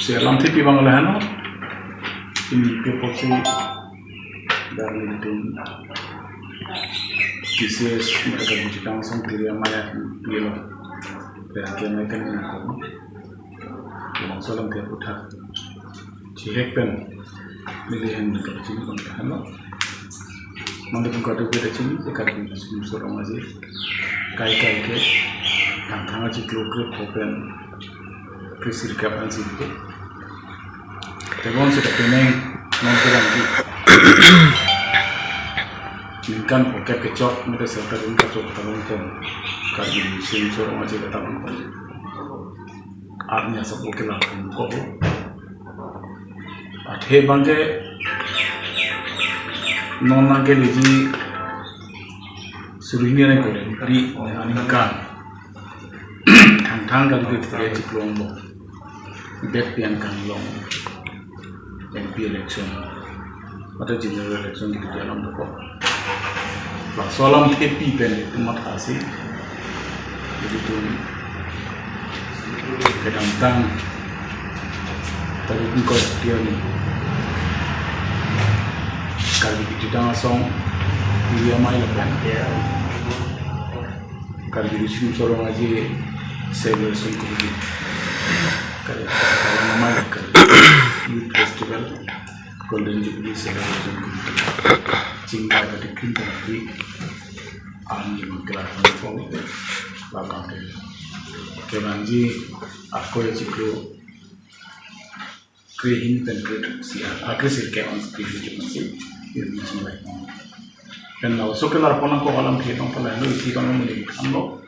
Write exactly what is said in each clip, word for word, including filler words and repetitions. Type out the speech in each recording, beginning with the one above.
Si alamthe pi abang laheno. Pini ke pusi dari ilitum T C S mata Karbi Jutang Asong Tiri Amei pi lo. Pen ke amei kan ni ko. Labangso alamthe aputhak chihek pen neli ahin kapachini abang laheno. Mandi pun kadu ke dachini ke Karbi Riso Nimso Rong Aje kai kai ke thangthang achiklo krepho pen kre sirkep ansi ke. Tebon seta penang non ke dangki ningkan phokep kechok mate serta ring kachok talon pen Karbi Riso Nimso Rong Aje katalon pen arni asap oke la ko. Athe abang ke non nang ke liji suri hini arni ko ri aningkan thangthang kan ke pura chiklong bo. Date pi angkang along M P election mate general election kedo alam dokok. Laso alamthe pi pen itum mathasi ilitum kedamtang tarik ingkoi tiang Karbi Jutang Asong Tiri Amei lapen Karbi Riso Nimso Rong Aje Celebration Committee, Karbi Jutang Amei, Karbi Youth Festival, Golden Jubilee Celebration Committee, chingbai patikin tadi ang yang menggelar pon labang ke. Kevanji ako ya chiklo kre hini pen kre throksi, ah, kre sirkep ansi kre hini pen si yun chingbai. Pen laso kelar pon ako alamthe abang pala no isi abang muni amlo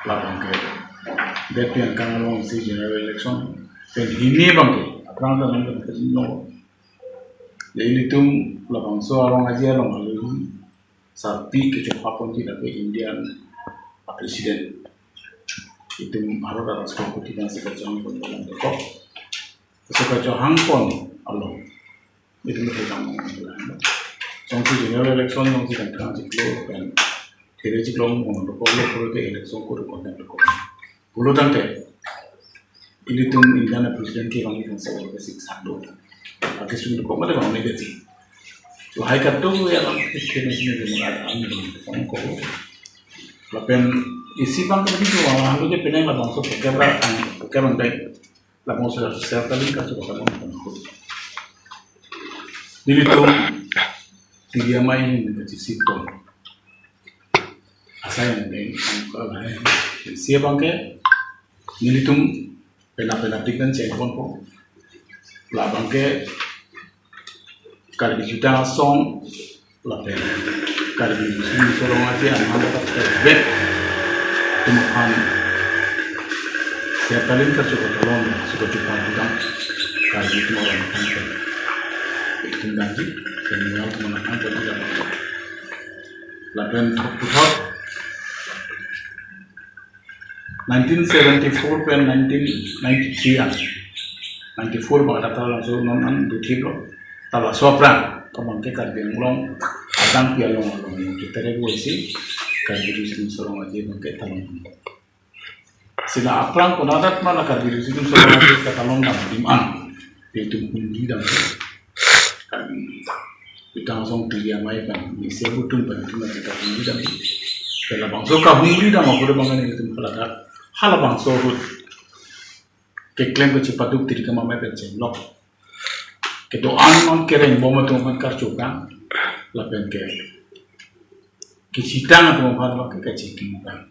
labang ke. Date pi angkang along si general election. Pen hini abang ke aphrang ta nang pen no. Ya ilitum labangso arong aje along alo sarpi kechopha ponji lapen Indian president itum Bharat arastropati nangsi kachehang pon alam dokok. Laso kachehang pon along itum ke dam jongsi general election jongsi thangthang chiklo pen there chiklo mo dokok lo pura ke election ko dokok na dokok. Pulo tangte ilitum Indian president kevang itum se ke sik sak do. Ake sung dokok mate bang ne deti. Lahai kado ya alamthe nangsi ne mo ada ang ko. Lapen isi abang ke itu wang lalu je penang labangso program ra ang program ang dai labangso serta link kasu kata bang. Nelitum Tiri Amei ahin kachesik pon asai ang dai ang ko lahai. Si abang ke nelitum pena pena tik dan cheng pon po. Labang ke Karbi Jutang Asong lapen Karbi Riso Nimso Rong Aje amang kata terbet tumhan serta link kasu katalon suka cuma jutang Karbi Jutang Asong kan. Itum danji, kriminal teman akan jadi lapen thok puthok nineteen seventy-four pen nineteen ninety-three an. Ninety-four bang kata langsung non an duthip lo. Tala sopran abang ke Karbi Anglong atang pi along along yang kita rebu isi Karbi Riso Nimso Rong Aje abang ke talon. Sila aphrang konadat mana Karbi Riso Nimso Rong Aje katalon dam dim an. Itum hundi dam. Karbi Jutang Asong Tiri Amei pen, ni se butum pen itum na kita hundi dam. Pen labangso kahumri dam apot abang ke itum pala dak halabangso ahut keklem kechepaduk tiri kama amei pen chenglok. Kedo-an non kereng bom atum aphan karchokang lapen ke kechitang atum aphan abang ke kachekingkang.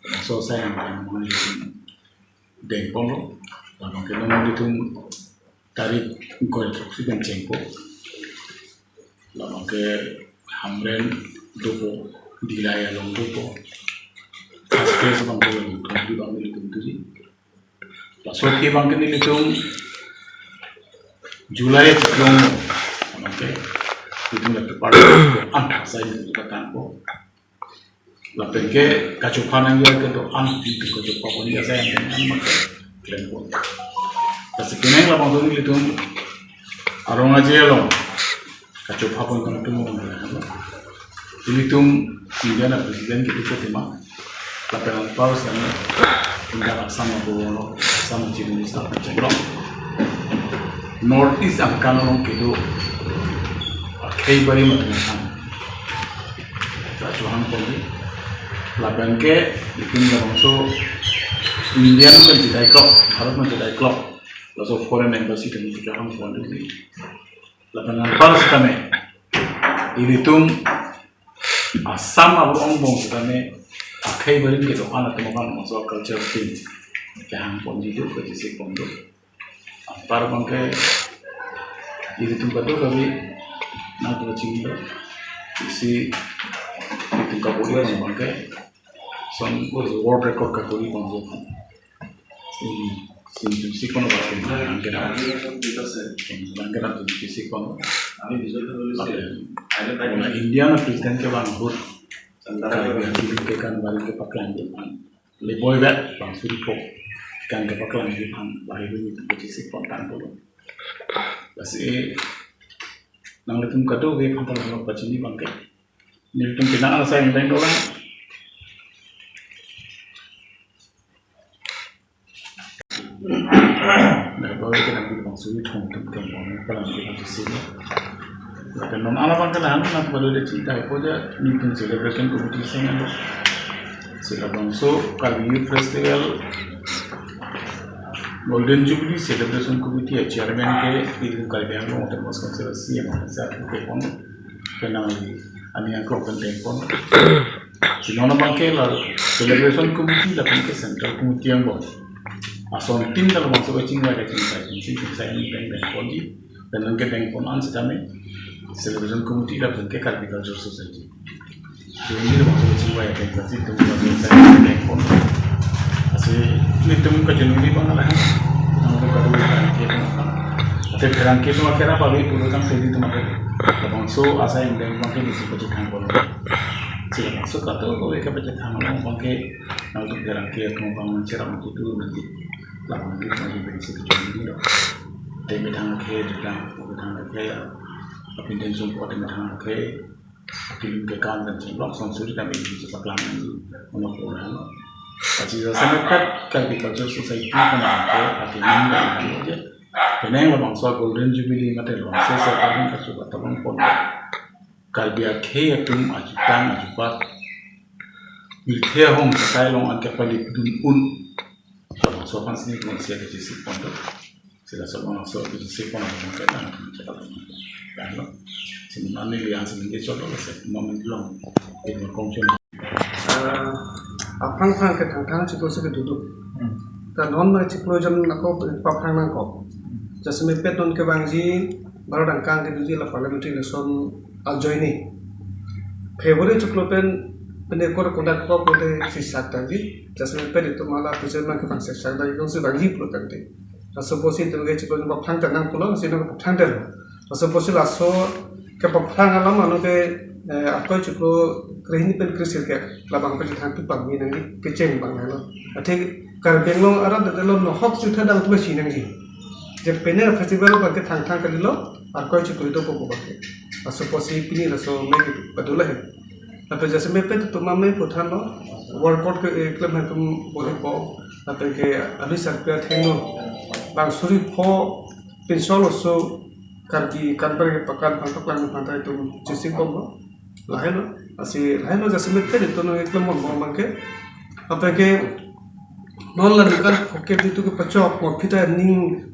Laso asai angkang abang deng ponlo. Labang ke non itum tarik ingkoi throksi pen chengpo. Labang ke Hamren dopo, Dillai along dopo. First phase abang ke along thomdi abang nelitum tuji. Laso ke abang ke nelitum July chiklo abang ke itum la tepar an asai nelitum patang po. Lapen ke kachopha nangji kedo-an itum kachopha pon ya saya yang an mak klem pon. Lasi penang labangso nelitum arong aje along kachopha pon kangtung pon. Nelitum Indian president kedo tema. Lapen anpar sana Indian Assam abo lo, Assam Chief Minister chenglok. North East angkang along kedo akhei barim atum aphan ta chohang ponji. Lapen ke itum labangso Indian pen chidai klok, Bharat pen chidai klok, laso foreign embassy atum chohang ponji. Lapen anpar sitame ilitum Assam abang angbong sitame akhei barim kedo-an atum aphan labangso culture team kehang ponji do, kachesik pon do. Anpar abangke ilitum kadokave nangtum kachinglo. Isi ilitum kabor-i abangke son world record kakori abang jo. Hmm, ilitum chesik pon abang, langke na. Langke na ilitum chesik pon. Lapen India a-president ke bang ahut Karbi atum kekan barim kepaklang abang, le boi bet bang suri pok kan kepaklang abang, lahai ilitum kachesik pon tanglo. Lasi nanglitum kadokave aphan ta lang pachini abangke, nelitum penang asai ingdeng dolang. Nah, boi ke nang bang suri thong tum tum bang palang abang kachesik. Lapen non ala abangke lahan nang balu de chita ipo ja, nelitum celebration committee seng alo. Sila bangso Karbi Youth Festival Golden Jubilee Celebration Committee a-chairman ke ilitum Karbi Anglong Autonomous Council C E M sa ke pon, penang ani angklok pen pon. Si non abangke la celebration committee lapen ke central committee angbong ason tin ta labangso kachingvai kachingvai, chingvai chingvai ni peng peng ponji. Penang ke peng pon an sitame celebration committee lapen ke Karbi Culture Society. Jadi labangso kachingvai peng pon si itum labangso kachingvai peng pon. Lasi nelitum kachingvai abang lahan. Nang ko kadu kan ke pon. Ate pherangke atum akera pabi pulo kan sedi atum akera. Labangso asai ingdeng abangke nelitum kachethang pon. Si labangso kadokave kepachethang abangke nangtum pherangke atum abang cherap mati tu nanti. Labang di abang di si kachingvai lo. Te methang ke jutang, methang ke apin den sung ko te methang ke kilim kekan dan chenglok son suri kami di chepaklang nangji. Ono ko rano. Aji rasa mepet Karbi Culture Society kana ke ati ning dan je. Penang labangso Golden Jubilee mate labangso sa kami kasu katabang pon. Karbi akhei atum ajutang ajupat, pirthe ahong sakai along an kepalidun un. Labangso aphan si nelitum si kachesik pon do. Si laso labangso kachesik pon abang ke nang kachesik pon. Kan lo. Si nelitum ani liang si nelitum chot lo, si nelitum long. Ini kongsi. Eh, aphrang phrang ke thangthang chiklo si kedo do. Hmm. Ta non ma chiklo jam nangkok, paphrang nangkok. Jasemet pet non kevangji, baru dangkang kedoji la parliamentary election ajoine. February chiklo pen, pen ekor kodak ko pen si sak tangji. Jasemet pet itum hala pijama kevang sak sak tangji, kong si vangji pulo tangte. Laso apotsi itum ke chiklo jam paphrang ta nang pulo, si nang paphrang ta lo. Laso apotsi laso kepaphrang alam ano ke, eh, akoi chiklo krehini pen kresirkep labang pachethang pi pangmi nangji kecheng abang lo. Athe Karbi Anglong arat detlo nohok chutha dang tu si nangji. Je penang festival abangke thangthang kalilo, akoi chiklo dopo abangke. Laso apotsi pini laso me padula he. Lapen jasemet pet itum amei puthan lo, workout ke, eh, klem atum bole po, lapen ke alu sarpia thengno, bang suri pho, pinsol oso, Karbi kanbar kepakan aphan paklang aphan ta itum chesik bomlo. Lahai lo, lasi lahai lo jasemet pet itum nang klem bomlo abangke. Lapen ke non la ningkan oke itum kepachok mo kita ning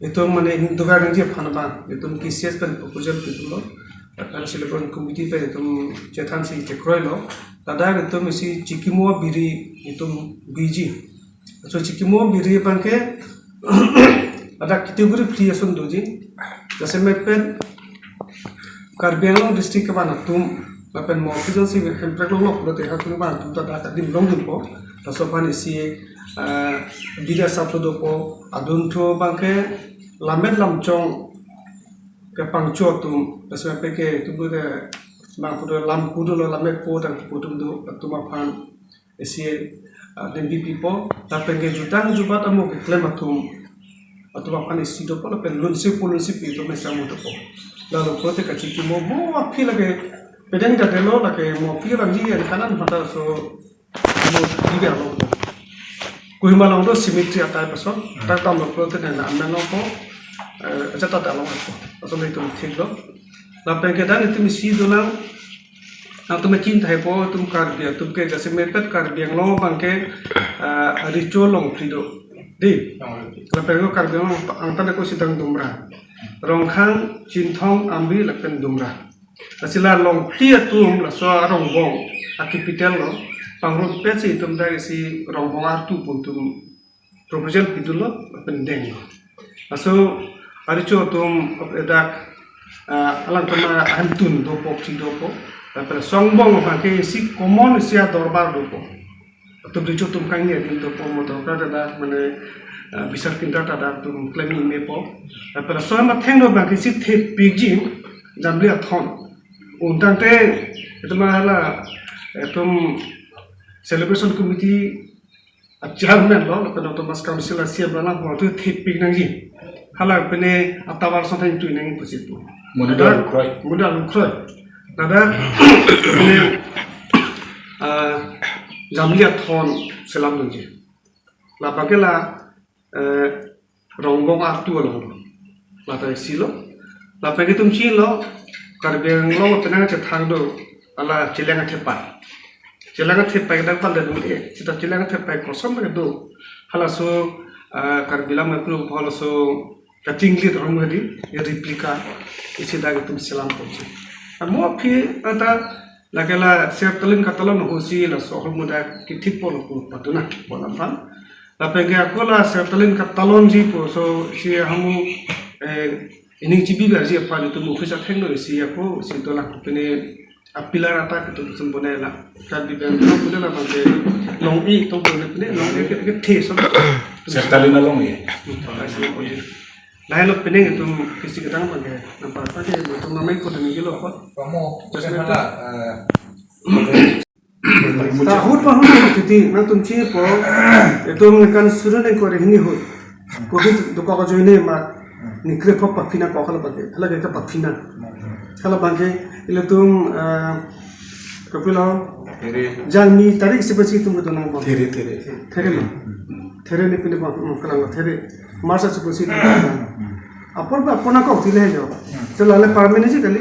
itum mane ning duga nangji aphan abang itum K C S pen proposal itum lo. Lapen selection committee pen itum chethan si chekroilo. Ladak itum isi chikimo biri itum biji. So chikimo biri abangke ladak category three ason doji. Jasemet pen Karbi Anglong district kevan atum, lapen mo kijon si hemprek longlok pulote ha atum kevan atum ta dak adim longdunpo. Laso aphan isi, eh, biri asap dopo, adun thu abangke lammet lamchong kepangcho atum, laso aphan ke itum ke bang pudo lam pudo lo lammet po tang putum do atum aphan isi, ah, D M V pipo, lapen ke jutang jubat amo keklem atum, atum aphan isi dopo, lapen lunsi po lunsi pi atum isi amo dopo. Lalu pulote kachikimo mo aphi lake pedeng dadelo lake mo aphi abang di kanan mata so mo di alo. Kohima along do cemetery atai pason, tak tam lo pulote na amen lo po. eh, jata dalong ako. Asal itum thik lo. Lapen ke dan itum isi dolang, nangtum chin thai po, itum Karbi atum ke jasemet Karbi Anglong abang ke, eh, Recho Longphli do. Di. Lapen ko Karbi Anglong angtan ko si dang Dumra. Rongkhang, Chinthong, Amri lapen Dumra. Lasi la Longphli atum laso arongbong a-capital lo, pangrumpe si itum dak isi rongbong artu pu itum proposal pidunlo, lapen denglo. Laso Recho atum dak, ah, alangtum ahemtun dopo, chi dopo. Lapen laso angbong abang ke isi common isi adorbar dopo. Atum Recho atum kangni adim dopo, mo dorkar ta dak mane, ah, bisar kintar ta dak atum klem mepo. Lapen laso athengno abang ke isi thepikji Jamli Athon. Untangte itum hala itum celebration committee a-chairman lo, lapen autonomous council a-C E M lo, alangliphan thepik nangji. Hala pine a-tower asonthai tui nangji pusi pu. Mundra Ladak, Lukroi. Mundra Lukroi. Ladak pine, ah, Jamli Athon selam nangji. Labang ke la, eh, rongbong artu along lo. Lata isi lo. Lapen ke itum chini lo, Karbi Anglong penang chethang do, hala Chileng Athepai. Chileng Athepai dak pan do, eh, seta Chileng Athepai koson do. Halaso, ah, Karbi lam ke halaso kachinglit rom hadi, ya replica, isi dak itum selam ponji. Amo aphi ata lake la Sertalin Katalon ahut si laso ahormu dak kithippo lo pu patuna, bolam pan. Lapen ke ako la Sertalin Katalonji pu, so si hamu, eh, ining chibi berji aphan itum office athengno isi ako si dolang pine a-pillar atak itum sempurna la. Karbi Anglong pune labang ke long-i tong pune pine long-i ke, ke the so. Sertalin along-i. Hmm, lahelo pine itum kisi kedang abang ke nampak apa ke itum namai ko demi kilo kot. Kamu Just kena betul. Lah, eh, Tahun tahun titi nangtum chinipo, itum ningkan suri ningkan hini ahut. Covid dokok ajoine ma ningkrepho paphina ko hala abang ke, hala ke paphina. Hala abang ke, ilitum, eh, kopilo, There. Jangmi tarik isi pensi itum kedo nang abang. There, There. There ma. There ni pine abang, hmm, kalang There. March isi pensi itum. Apor ba apor nangkok tile jo. Selalu permanent ji kali.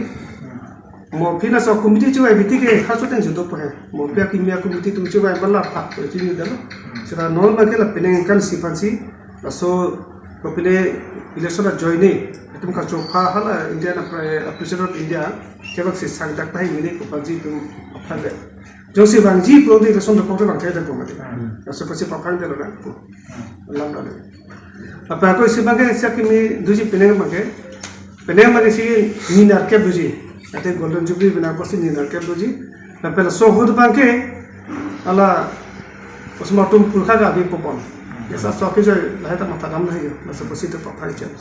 Mo aphi laso committee chevai biti ke ha choteng si dopo he. Mo aphi akimi a-committee atum chevai bala phak to chini dalo. Seta non abang ke la penang kan si pensi laso kopine election ajoine itum kachopha hala India na pre-, President of India kevang si sangdak tahai mene ko panji itum aphan le. Jongsi vangji pu di lason dokok vangthe dak ko mati. Hmm. Laso pensi paphang dalo na. Lam dalo. Apa ko isi abang ke isi akimi doji penang abang ke. Penang abang ke isi ni nerkep doji. Ate Golden Jubilee penang ko isi ni nerkep doji. Lapen laso ahut abang ke hala osomar atum pulkha ga abi popon. Jesa so ke joi lahai ta matha dam lahai jo. Laso pensi itum paphai jo.